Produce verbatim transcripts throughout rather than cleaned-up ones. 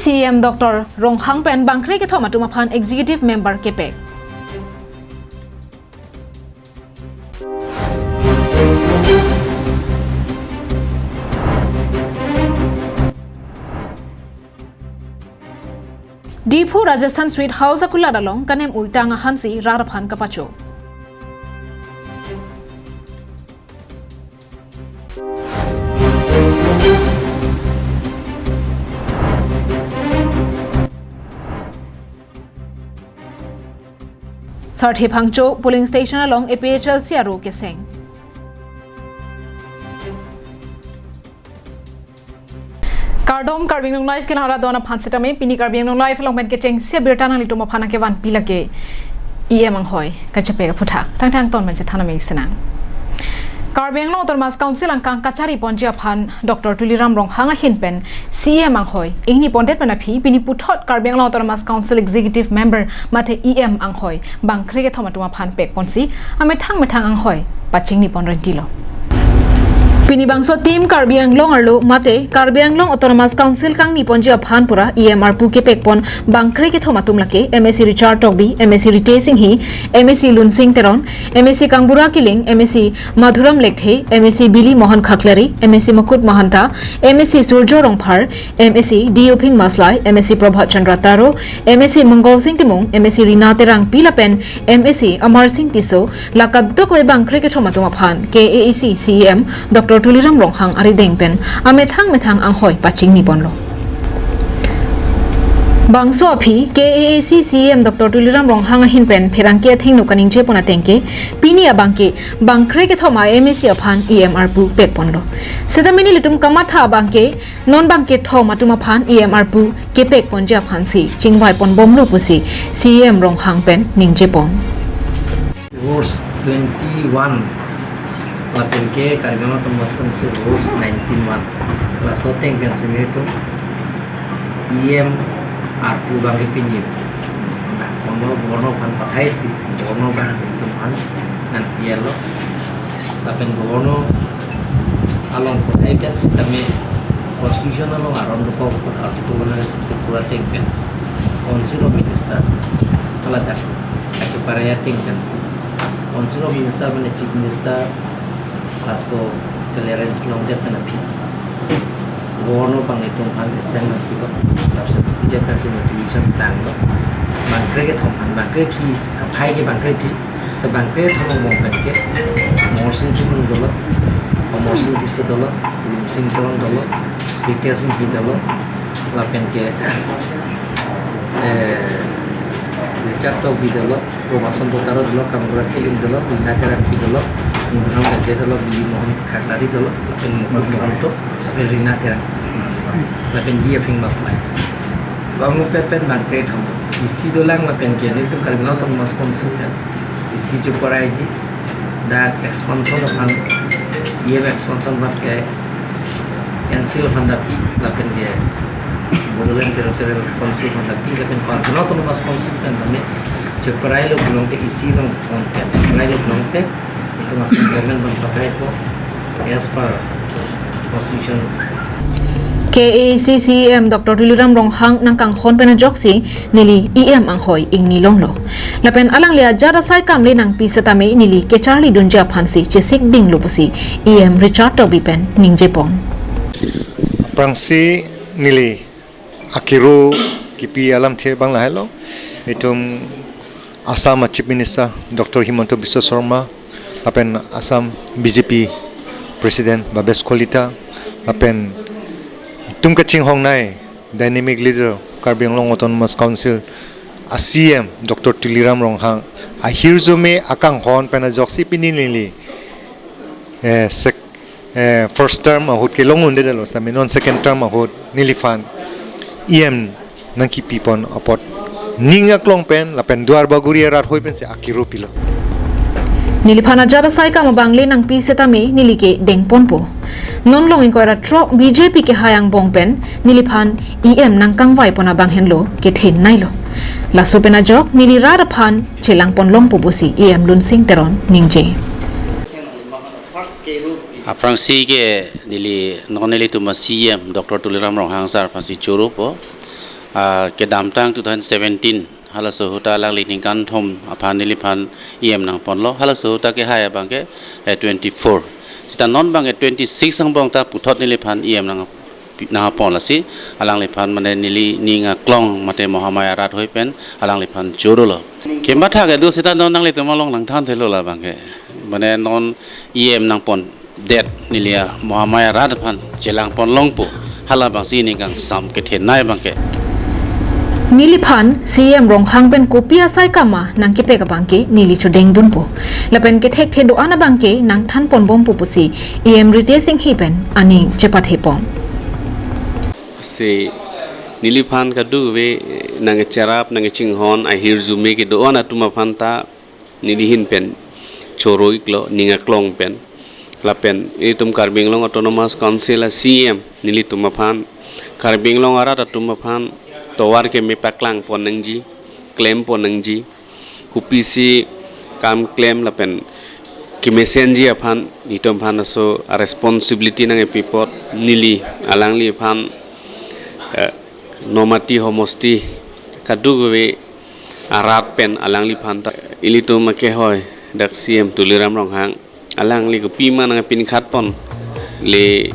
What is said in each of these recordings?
C E M Doctor Ronghang pen bangkre kethom atum aphan executive member kepek. Diphu Rajasthan Sweet House akulat along kanem uitang ahansi rat aphan kapacho. Sarthe Phangcho polling station along A P H L C aro keseng. Kardom, Karbi Anglong Live kelang arat do-an aphan sitame, pini Karbi Anglong Live along pen kechengsi abirta nanglitum aphan nangkevanpi lake E M anghoi kachepek aphuthak. Thangthang ton pen chethan ame senang. Karbi Anglong Autonomous Council angkang kachari ponji aphan Doctor Tuliram Ronghang ahin pen C E M anghoi ingni pondet pen aphi pini puthot Karbi Anglong Autonomous Council Executive Member mate E M anghoi bangkre kethom atum aphan pek ponsi amethang methang anghoi pachingni pon rentilo. Pini bangso Team Karbi Anglong arlo mate Karbi Anglong Autonomous Council kangni ponji aphan pura E M arpu kepek pon bangkre kethom atum lake M A C Richard Tokbi, M A C Ritesh Enghi, M A C Lunsing Teron, M A C Kangbura Killing, M A C Madhuram Lekthe, M A C Billy Mohan Khaklari, M A C Mukut Mahanta, M A C Surjo Rongphar, M A C D Uphing Maslai, M A C Prabhat Chandra Taro, M A C Mongol Sing Timung, M A C Rina Terangpi lapen M A C Amar Sing Tisso, la kadokave bangkre kethom atum aphan K A A C C E M Doctor Tuliram Ronghang arideng pen amethang methang anghoi pachingni ponlo. Bangso aphi K A A C C E M Doctor Tuliram Ronghang ahin pen pherangke athengno kaningje pon ateng ke pini abangke bangkre kethom a M A C aphan E M arpu pek ponlo. Seta pini nelitum kamatha abangke non bangkethom atum aphan E M arpu kepek ponji aphansi chingvai pon bomlo pusi C E M Ronghang pen ningje pon. Verse twenty-one lapen ke Karbi Anglong Autonomous Council Verse nineteen one. Laso ateng pen simi itum E M arpu abangke pini. Governor, Governor aphan pathaisi, Governor abang itum aphan nangpi-etlo. Lapen Governor along pathai pen sitame Constitution along aron dokok Article one hundred sixty-four ateng pen Council of Minister aladak kacheparai ateng pensi Council of Minister mane Chief Minister laso clearance longdet pen aphi Governor abang itum aphan esen nangpilo. Laso pi det pensi notification tanglo. Bangkre kethom aphan, bangkre ke, aphai ke bangkre ke, te bangkre kethom angbong pen ke Amarsing Timung dolo, Amarsing Tisso dolo, Lunsing Teron dolo, Ritesh Enghi dolo, lapen ke, eh, Richard Tokbi dolo, Prabhat Chandra Taro dolo, Kangbura Killing dolo, Rina Terangpi dolo, Madhuram Lekthe dolo, Billy Mohan Khaklari dolo, lapen Mukut Mahanta, lapen Rina Terang, lapen D Uphing Maslai. Bang upet pen bangkre kethom. Isi dolang lapen ke nelitum Karbi Anglong Autonomous Council pen isi cheparaiji, dak expansion aphan, E M expansion aphan ke Council aphan ta pi, lapen ke Bodoland Territorial Council aphan ta pi, lapen Karbi Anglong Autonomous Council pen tame cheparailo pulote isi along pon pen, cheparailo pulote itum asam government aphan pathaipo as per Constitution. K A A C C E M Doctor Tuliram Ronghang nangkanghon pen ajoksi neli E M anghoi ingni longlo. Lapen alangli ajat asai kam le nangpi setame neli kecharli dunji aphansi chesik dinglo pusi E M Richard Tokbi pen ningje pon. Aphrangsi neli akero kipi alamthe abang lahelo. Itum Assam a Chief Minister Doctor Himanta Biswa Sarma, lapen Assam B J P President Bhabesh Kalita, lapen itum kachinghonnei dynamic leader Karbi Anglong Autonomous Council a C E M Doctor Tuliram Ronghang ahirjume akanghon pen ajoksi pini neli, eh, sec-, eh, first term ahut ke long-un-edetlo, sitame non second term ahut neliphan E M nangkipi pon apot ning aklong pen lapen Duar Bagori arat hoi pensi akero pilo. Neliphan ajat asai kam abang le nangpi setame neli ke dengponpo. Non long ingkoi ra throk B J P kehai angbong pen neliphan E M nangkangvai pon abang henlo kethenneilo. Laso pen ajok neli rat aphan chelang pon longpo pusi E M Lunsing Teron ningje. Aphrangsi ke neli non nelitum a C E M Doctor Tuliram Ronghang sir aphansi choropo. Ah, kedamtang two thousand seventeen, halaso ahut ta alangli ningkan thom aphan neliphan E M nangponlo, halaso ahut ta kehai abangke, eh, twenty-four. Seta non abangke twenty-six angbong ta puthot neliphan E M nang, nangpon lasi, alangliphan mane neli ning aklong mate Mahamaya rat hoi pen alangliphan chorolo. Kematha kedo seta non nanglitum along nangthan thelo labangke. Mane non E M nangpondet neli a Mahamaya rat aphan chelangpon longpo. Halabangsi ningkangsam kethenei abangke. Neliphan C E M Ronghang pen kopi asai kam ma nangkepek abangke neli chodengdunpo. Lapen kethekthe do-an abangke nangthanponbompo pusi E M Ritesh Enghi pen aning chepathepon. Si neliphan kadokave nangcherap nangchinghon ahirjume kedo-an atum aphan ta neli ahin pen choro-iklo ning aklong pen. Lapen itum Karbi Anglong Autonomous Council a C E M nelitum aphan, Karbi Anglong arat atum aphan tovar keme paklangpon nangji, klempon nangji, kopisi kam klem lapen kemesenji aphan, itum aphan laso a responsibility nangkepi apot neli alangliphan, eh, Nomati homosti kadokave arat pen alangliphan ta ilitum akehoi dak C E M Tuliram Ronghang alangli kopima nangpinkhatpon le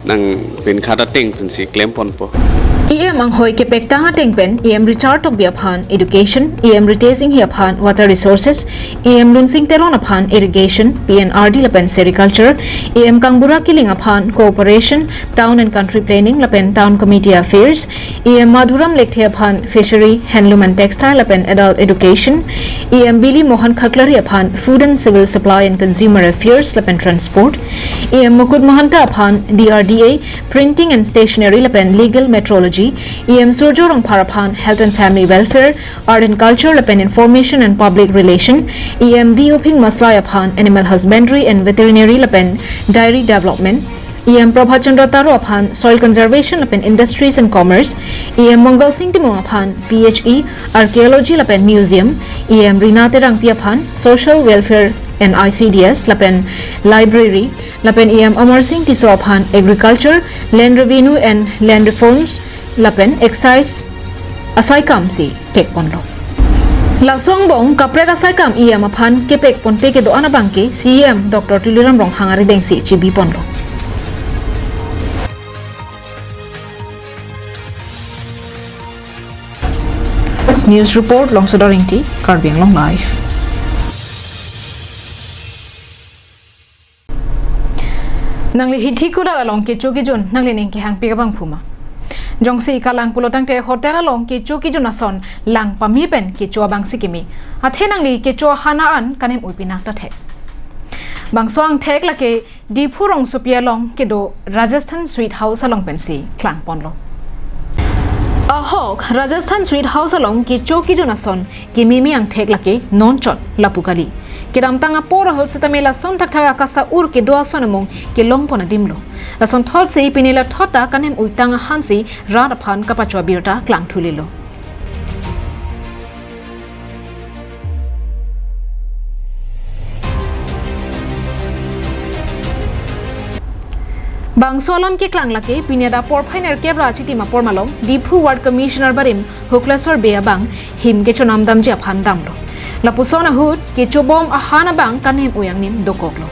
nangpinkhat ateng pensi klemponpo. E M anghoi kepektang ateng pen E M Richard Tokbi aphan Education, E M Ritesh Enghi aphan Water Resources, E M Lunsing Teron aphan Irrigation, P N R D lapen Sericulture, E M Kangbura Killing aphan Cooperation, Town and Country Planning lapen Town Committee Affairs, E M Madhuram Lekthe aphan Fishery, Handloom and Textile lapen Adult Education, E M Bili Mohan Khaklari aphan Food and Civil Supply and Consumer Affairs lapen Transport, E M Mukut Mahanta aphan D R D A, Printing and Stationery lapen Legal Metrology, E M Surjo Rongphar aphan Health and Family Welfare, Art and Culture lapen Information and Public Relation, E M D Uphing Maslai aphan Animal Husbandry and Veterinary lapen Dairy Development, E M Prabhat Chandra Taro aphan Soil Conservation lapen Industries and Commerce, E M Mongal Singh Timung aphan P H E, Archaeology lapen Museum, E M Rina Terangpi aphan Social Welfare and I C D S lapen Library, lapen E M Amar Singh Tisso aphan Agriculture, Land Revenue and Land Reforms lapen Excise asai kamsi pekponlo. Laso angbong kaprek asai kam E M aphan kepekponpe kedo-an abangke C E M Doctor Tuliram Ronghang aridengsi chibiponlo. News report, Longsodar Ingti, Karbi Anglong Live. Nangli hithi kular along kecho kejun nanglining kehangpi abangphu ma? Jongsi kalang pulotangte hotel along kecho kejun ason lang pame pen kecho abangsi keme. Athe nangli kecho ahan an kanem-ui pinak ta thek. Bangso angthek lake Diphu rongsopi along kedo Rajasthan Sweet House along pensi klangponlo. Ahok Rajasthan Sweet House along kecho kejun ason kememe angthek lake non chot lapu kali. Kedamtang apor ahut setame lason thakthak akasa ur kedo ason among kelongpon adimlo. Lason thotsi pini la thot ta kanem-uitang ahansi rat aphan kapacho abirta klangthulelo. Bangso alam keklang lake pini adak porphai nerkep ra achitim apor malom Diphu Ward Commissioner barim Hukleswar Bey abang him kechonam damji aphan damlo. Lapuson ahut kechobom ahan abang kanem-ui angnim dokoklo.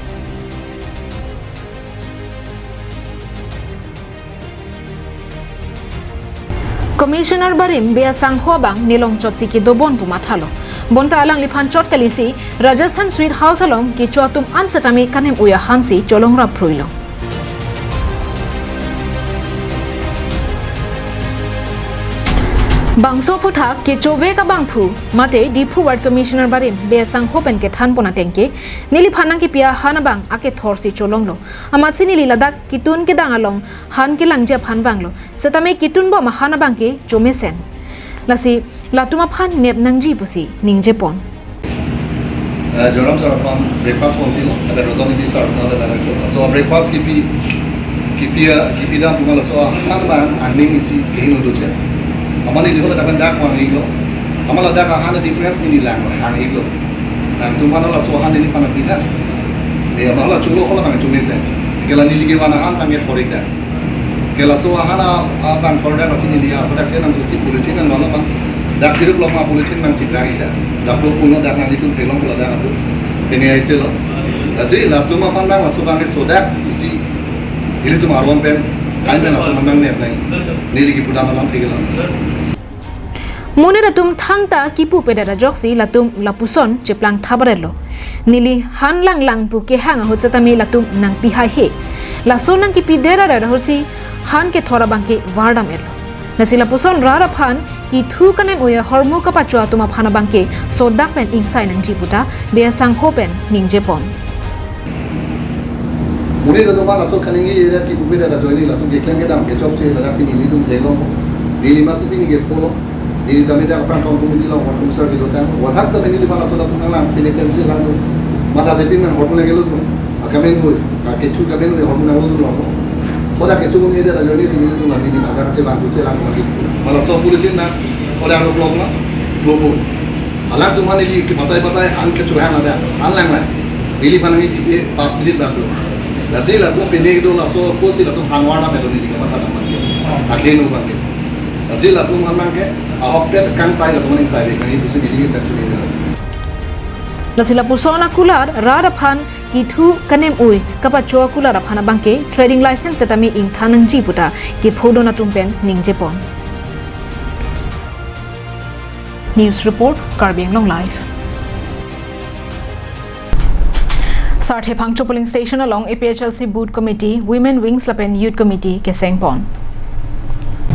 Commissioner barim Bey asangho abang nelong chotsi kedobom pu mathalo. Bonta alangliphan chot kalisi Rajasthan Sweet House along kecho atum an setame kanem-ui ahansi cholong rapphruilo. Bangso aphuthak kechovek abangphu mate Diphu Ward Commissioner barim Bey asangho pen kethanpon atengke neliphan nangkepi ahan abang akethorsi cholonglo. Amatsi neli ladak ketun kedang along han kelangji aphan vanglo. Setame ketunbom ahan abangke chomesen. Lasi latum aphan nep nangji pusi ningjepon. Eh, Joram sir aphan breakfast ponpilo, ada Roton Enghi sir aphan ada nangso. So breakfast kipi, kipi, kipi dam pu ma laso ahan abang aning isi kehin udu chen. Amat neli dak pen dak vang-iklo. Amat ladak ahan difference neli lang hang-iklo. Nangtum aphan laso ahan neliphan nangpidam. Neli amat la cholo hala abang chomesen. Kela neli kevan ahan abangke thorik dam. Ke laso ahan a, a bang kordan asin India, pada ke nang tusi politin nang malam bang. Dak tiruk long ma politin nang cipta kita. Dak lo puno dak nang itum thelong pula dak atu. Ini aise lo. Lasi latum aphan bang laso bang ke sodak isi. Ilitum arwan pen, kain pen latum nang nep nai. Neli kipu dam alam thik lang. Monit atum thangta kipu pedet ajoksi latum lapuson cheplang thabaret lo. Neli han langlang pu kehang ahut setame latum nangpi haihe. Laso nangkipi dedet ahutsi han kethor abangke vardam etlo. Lasi lapuson rat aphan kithu kanem-ui ahormu kapacho atum aphan abangke sodak pen ingsai nangji puta Bey asangho pen ningjepon. Monit atum aphan laso kaningje area kipu pedet ajoine latum keklem kedam kechokche ladak pini nelitum theklong. Neli masi pini ke polo. Neli tame dak pang kong committee long, hormu sar kilo tang. Wathak sa neli pala laso latum nang pini pensi lang. Mata depin nang hormu nang kilo tum. Akamen hui, kakethu kamen hui hormu nang lo tum long. Kodak kechu mun area ajoine si nelitum neli mata kache bang tu se lang lagi. Pala so politin nang, kodak lo blok na, blok pun. Alangtum aphan neli ke patai patai an kechurang ada, an lang lang. Neli aphan nangkipi pas minute bak do. Lasi latum pini do laso kosi latum han vardam etlo neli kamatha dam abangke. Akenu abangke. Lasi latum aphan abangke, ahok pet kangsai latum aning sai de, kang ipusi neli kachuni. Lasi lapuson akulat, rat aphan kithu kanem-ui kapacho akulat aphan abangke trading license setame ingthan nangji puta kephodun atum pen ningjepon. News report, Karbi Anglong Live. Sarthe Phangcho polling station along A P H L C booth committee, women wings lapen youth committee kesengpon.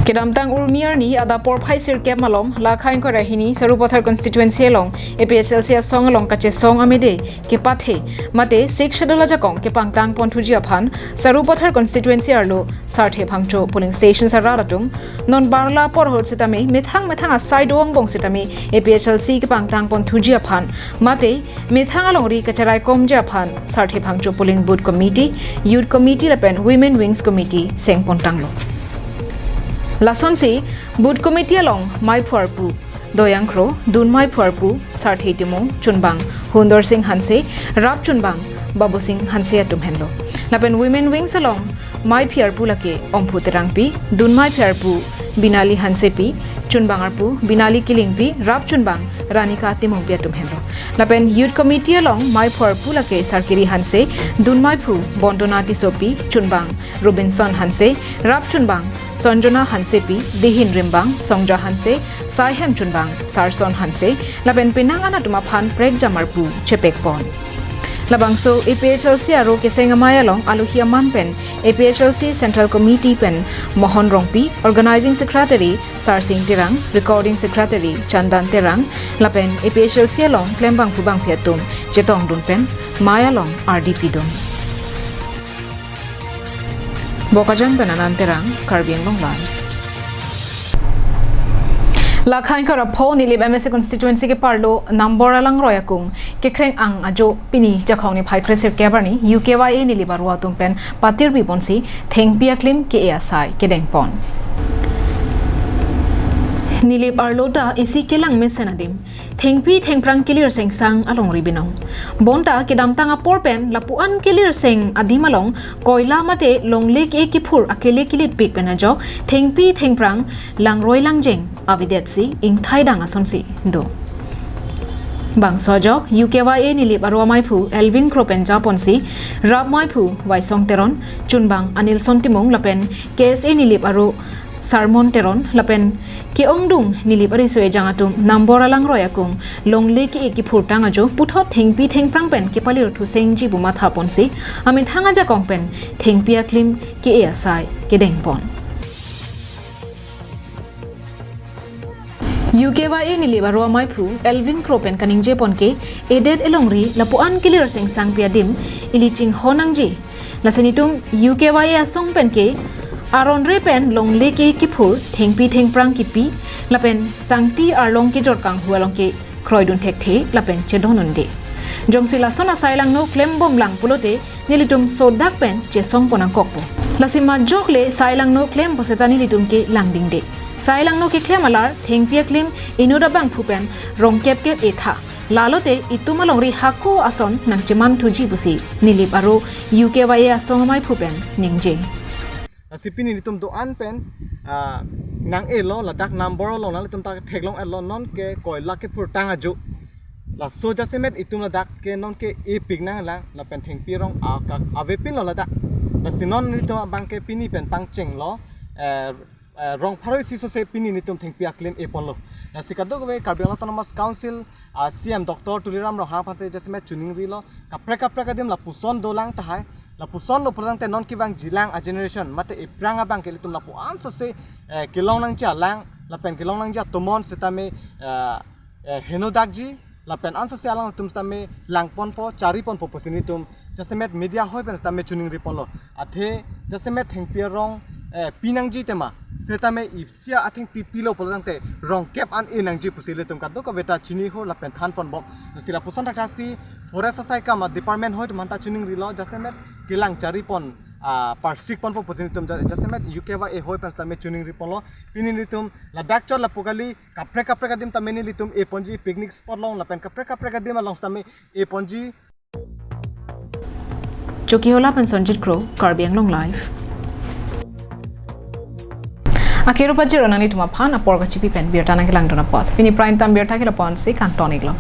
Kedamtang Urmi arni adap porphai sirkep malom, Lakha ingkoi ra hini Sarupathar constituency along A P H L C asong along kachesong amede kepathe mate Sixth Schedule ajakong kepangtang ponthuji aphan Sarupathar constituency arlo Sarthe Phangcho polling station arat atum non barla apor ahut setame methang methang asai do-angbong setame A P H L C kepangtang ponthuji aphan mate methang alongri kacherai komji aphan Sarthe Phangcho polling booth committee, youth committee lapen women wings committee sengpontanglo. Lasonsi booth committee along maiphu arpu Doyang Kro, dun maiphu arpu Sarthe Timung, chunbang Hundor Sing Hanse, rap chunbang Babu Sing Hanse atum henlo. Lapen women wings along maiphi arpu lake Omphu Terangpi, dun maiphi arpu Binali Hansepi, chunbang arpu Binali Killingpi, rap chunbang Ranika Timungpi atum henlo. Lapen youth committee along maiphu arpu lake Sarkiri Hanse, dun maiphu Bontona Tissopi, chunbang Robinson Hanse, rap chunbang Sanjona Hansepi, dihin rimbang Songja Hanse, saihem chunbang Sarson Hanse, lapen penang an atum aphan prekjam arpu chepekpon. Labangso A P H L C aro keseng amei along alohi aman pen A P H L C Central Committee pen Mohon Rongpi, Organizing Secretary Sarsing Terang, Recording Secretary Chandan Terang, lapen A P H L C along klembangphu bangphi atum chetongdun pen mei along ardi pidun. Bokajan pen Anand Terang, Karbi Anglong Live. Lakha ingkoi ra pho Nilip M A C constituency keparlo Nambor Alangroi akung kekreng-ang ajo pini Jakhong niphai kre sirkep arni U K Y A Nilip arlo atum pen patirpi ponsi thengpi aklim ke-e asai kedengpon. Nilip arlo ta isi kelang mesen adim. Thengpi thengphrang kelir sengsang alongri binong. Bonta kedamtang apor pen lapu-an kelir seng adim along koila mate longle ke-e kephur akele kelitpik pen ajok thengpi thengphrang langroi langjeng avedetsi ingthaidang asonsi do. Bangso ajok U K Y A Nilip arlo amaiphu Elvin Kro pen japonsi rap maiphu Waisong Teron, chunbang Anilson Timung lapen K S A Nilip arlo Sarmon Teron lapen ke-ongdung Nilip ariso ejang atum Nambor Alangroi akung longle ke-e kephurtang ajo puthot thengpi thengphrang pen kepalir thusengji pu mathaponsi amethang ajakong pen thengpi aklim ke-e asai kedengpon. U K Y A Nilip arlo amaiphu Elvin Kro pen kaningjepon ke edet elongri lapu-an kelir sengsangpi adim ili chinghon nangji. Lasi nelitum U K Y A asong pen ke aron re pen longle ke-e kephur thengpi thengphrang kipi lapen sangti arlong kejor kanghu along ke kroidun thekthe lapen chedondunde. Jongsi lason asai langno klembomlang pulote nelitum sodak pen chesongpon nangkokpo. Lasi majok le sai langno klempo seta nelitum ke langdingde. Sai langno keklem alar thengpi aklim inut abangphu pen rong kepkep etha. Lalote itum alongri hako ason nangchemanthuji pusi Nilip arlo U K Y A asong amaiphu pen ningje. Lasi pini nelitum do-an pen ah, nang-elo, ladak number along nanglitum ta theklong-etlo, non ke koila kephurtang ajo. Laso jasemet itum ladak ke non ke epik nanglang, lapen thengpi arong akak avepinlo ladak. Lasi non nelitum abang ke pini pen pangchenglo, eh, eh, rong pharo isi sose pini nelitum thengpi aklim eponlo. Lasi kadokave Karbi Anglong Autonomous Council ah, C M Doctor Tuliram Ronghang aphan te jasemet choningrilo, kaprek kaprek adim lapuson dolang tahai, lapuson lo pulotangte non kevangjilang a generation mate ephrang abang ke ilitum lapu-an sose eh, kelong nangji alang lapen kelong nangji atomon setame eh, eh, henodakji, lapen ansose alangtum setame langponpo, chariponpo pusi nelitum jasemet media hoi pen setame choningriponlo. Athe jasemet thengpi arong eh, pinangji tema setame isi athengpi pilo pulotangte rongkep an enangji pusi ilitum kadokave ta chiniho lapen thanponbom. Lasi lapuson thakthaksi forest asai kam a department hoi atum aphanta choningrilo, jasemet kelang charipon ah, parsikponpo pusi nelitum ja- jasemet U K Y A hoi pen setame choningriponlo. Pini nelitum ladak chot lapu kali, kaprek kaprek adim tame nelitum eponji, picnic spot along lapen kaprek kaprek adim along setame eponji. Chokihola pen Sonjit Kro, Karbi Anglong Live. Akero pajero nanglitum aphan apor kachipi pen birta nangkelangdun apot. Pini prime time birta ke lapu-ansi kangton-iklo.